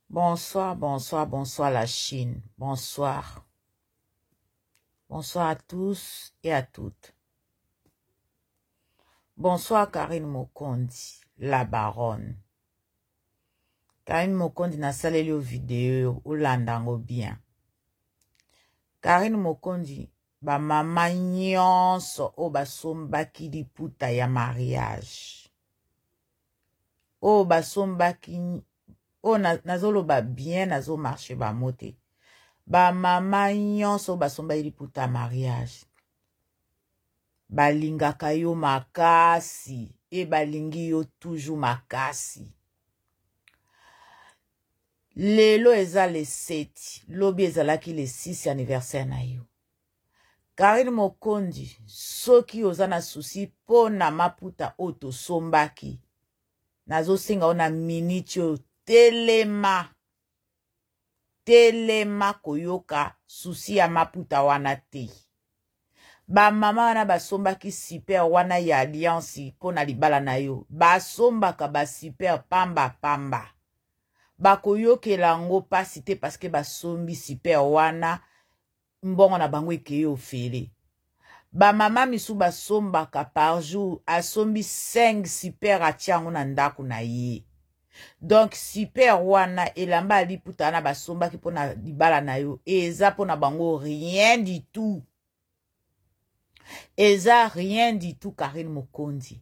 Bonsoir, bonsoir, bonsoir la Chine. Bonsoir. Bonsoir à tous et à toutes. Bonsoir Karine Mokondi, la baronne. Karine Mokondi nasaleli yo video olanda yango bien. Karine Mokondi bamama nyonso oyo basombaki liputa ya mariage oyo basombaki oyo nazoloba bien nazomarche bamo te bamama nyonso oyo basombaki liputa ya mariage balingaka yo makasi e balingi yo toujours makasi lelo eza le 7 lobi ezalaki le 6 anniversaire na yo Karine Mokondi soki oza na souci mpo na maputa oyo tosombaki nazosenga yo na miniti oyo telema telema koyoka souci ya maputa wana te bamama wana basombaki super wana ya alliance mpo na libala na yo basombaka basuper pamba pamba bakoyokela yango mpasi te parceke basombi super wana mbongo na bango ekei ofele bamama misu basombaka par jour asombi 5 super atia yango na ndako na ye donc super wana elamba ya liputa wana basombaki mpo na libala na yo eza mpo na bango rien du tout eza rien du tout Karine Mokonzi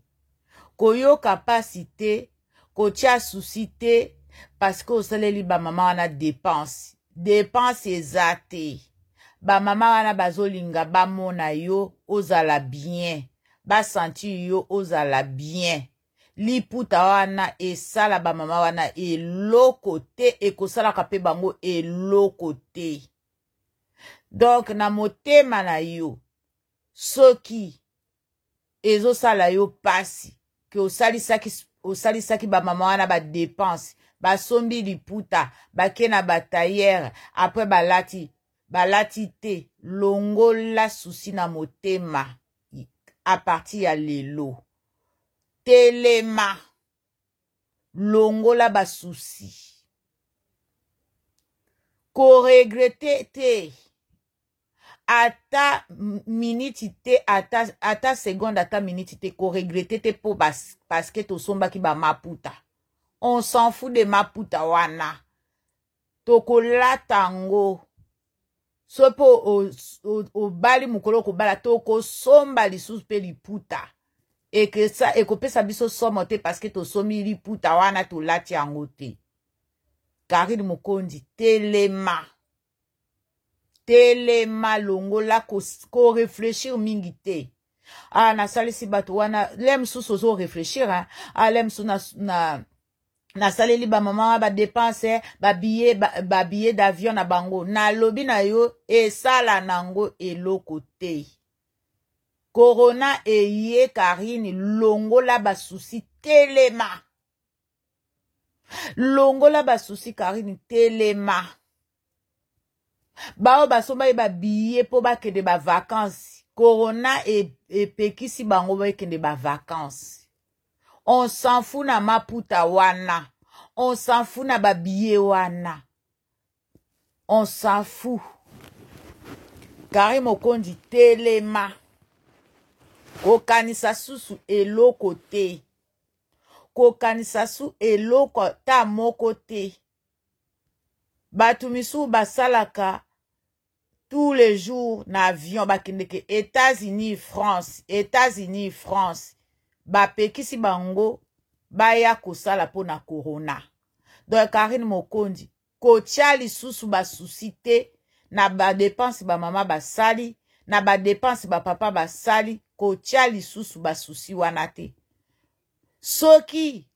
koyoka pasi te kotia susi te parce que osaleli bamama wana dépense dépense eza te bamama wana bazolinga bamona yo ozala bien basentir yo ozala bien liputa wana esala bamama wana eloko te ekosalaka mpe bango eloko te donc na motema na yo soki ezosala yo pasi ke osalisaki osalisaki bamama wana badepense basombi liputa bake na batayere apres balati balati te longola susi na motema a partir ya lelo telema longola basusi koregrete te ata miniti te ata, ata seconde ata miniti te koregrete te mpo parceke tosombaki bamaputa on s'en fout de maputa wana tokolata yango so mpe obali mokolo okobala tokosomba lisusu mpe liputa ekesa ekopesa biso somo te parceke tosombi liputa wana tolati yango te Karine Mokonzi telema telema longola koreflechir ko mingi te ah nasalisi bato wana le mosusu ozo reflechir hein? ah le mosusu na, na nasaleli bamama badepense babillet ba babillet d'avion na bango nalobi na yo esala nango eloko te korona eye karine longola basusi telema longola basusi karine telema baoyo basombaki babiye mpo bakende bavakansi corona epekisi e bango bakende bavakansi on s'en fout na maputa wana on s'en fout na babiye wana on s'en fout Karine Mokonzi telema kokanisa susu eloko te kokanisa su eloko ata moko te bato misusu basalaka tous les jours na avion bakendeke États-Unis France États-Unis France bapekisi bango baya kosala mpo na corona donc Karine Mokonzi kotia lisusu basusi te na badepense bamama basali na badepense bapapa basali kotia lisusu basusi wana te soki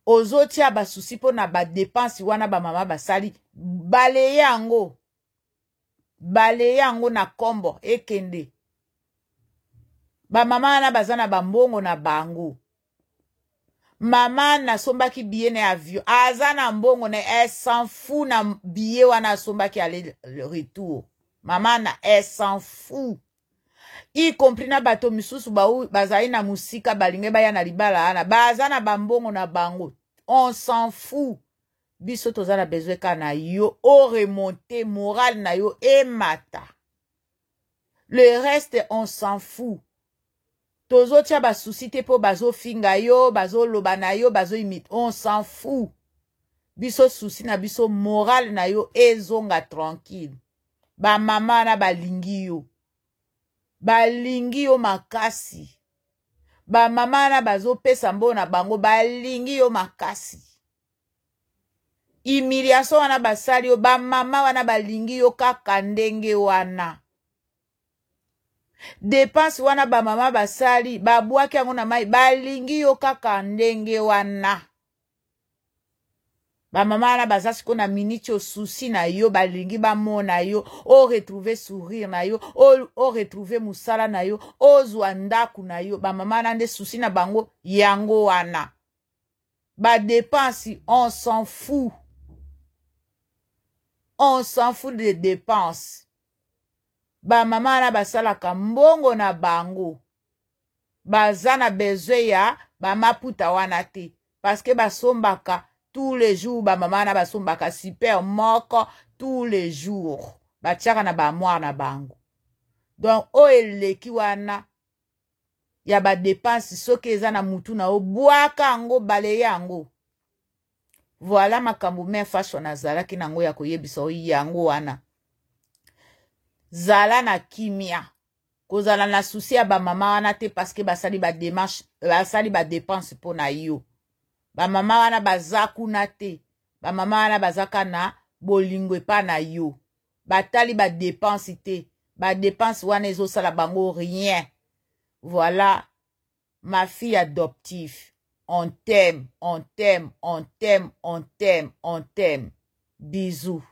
ozotia basusi mpo na badepense wana bamama basali baleye yango baleye yango na kombo ekende bamama wana baza na bambongo na bango mama nasombaki billet na avion aza na mbongo na elle s'en fout na billet wana asombaki aller retour mama na elle s'en fout y compris na bato misusu bazali na mosika balingi baya na libala wana baza na bambongo na bango on s'en fout. Biso toza na besoin kaka na yo oremonte morale na yo emata. Le reste on s'en fout. Tozotia basusi te mpo bazofinga yo, bazoloba na yo, bazoimite, on s'en fout. Biso susi na biso morale na yo ezonga tranquille. Bamama wana balingi yo, balingi yo makasi. Bamama wana bazopesa mbongo na bango, balingi yo makasi. Humiliation wana basali yo, bamama wana balingi yo kaka ndenge wana. Depense wana bamama basali, babwaki yango na mai, balingi yo kaka ndenge wana. Bamama wana baza sikoyo na miniti oyo susi na yo, balingi bamona yo oretrouve sourire na yo, oretrouve mosala na yo, ozwa ndako na yo. Bamama wana nde susi na bango yango wana. Badepense, on s'en fout, on s'en fout de dépense. Bamama wana basalaka mbongo na bango, baza na besoin ya bamaputa wana te, parce que basombaka tous les jours. Bamama wana basombaka super moko tous les jours, batiaka na baarmoire na bango. Donc oyo eleki wana ya badepense, soki eza na mutu na yo, bwaka yango, baleye yango. Voilà makambo Mère Fashion azalaki nango ya koyebisa oyo yango wana. Zala na kimia, kozala na susi ya bamama wana te, parce que basali bademarche, basali badepense mpo na yo. Bamama wana baza kuna te, bamama wana bazaka na bolingo epa na yo. Batali badepense te, badepense wana ezosala bango rien. Voilà ma fille adoptive, on t'aime, on t'aime, on t'aime, on t'aime, on t'aime. Bisous.